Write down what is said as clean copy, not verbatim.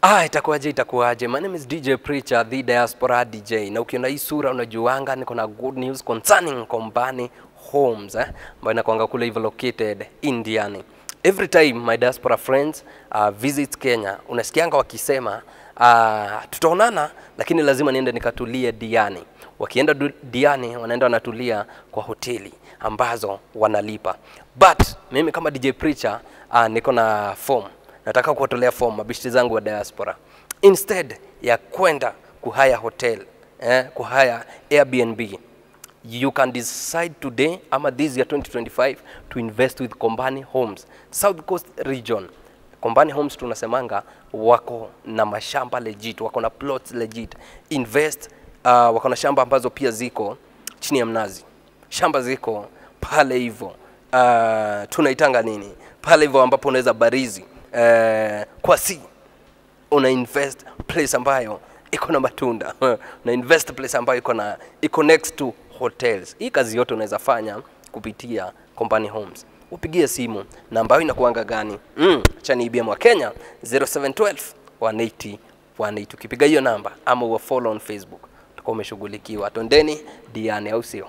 Ah, itakuwaje, itakuwaje? My name is DJ Preacher, the Diaspora DJ. Na ukiona hii sura unajuanga niko na good news concerning Kombani Homes, eh, ambayo inakuanga kule hivyo located Indiani. Every time my diaspora friends visit Kenya, unasikianga wakisema tutaonana, lakini lazima niende nikatulie Diani. Wakienda Diani wanaenda wanatulia kwa hoteli ambazo wanalipa. But mimi kama DJ Preacher niko na form, nataka kuwatolea form mabishti zangu wa diaspora, instead ya kwenda kuhire hotel, kuhire Airbnb, you can decide today ama this year 2025 to invest with Kombani Homes, South Coast Region. Kombani Homes tunasemanga wako na mashamba legit, wako na plots legit. Invest, wako na shamba ambazo pia ziko chini ya mnazi, shamba ziko pale hivyo, tunaitanga nini pale hivyo ambapo unaweza barizi kwa si una invest place ambayo iko na matunda, una invest place ambayo iko next to hotels. Hii kazi yote unaweza fanya kupitia Company Homes. Upigie simu namba ambayo inakuanga gani? Acha niibie mwa Kenya 0712 180 180. Ukipiga hiyo namba ama uwa follow on Facebook utakuwa umeshughulikiwa. Twendeni Diani, au sio?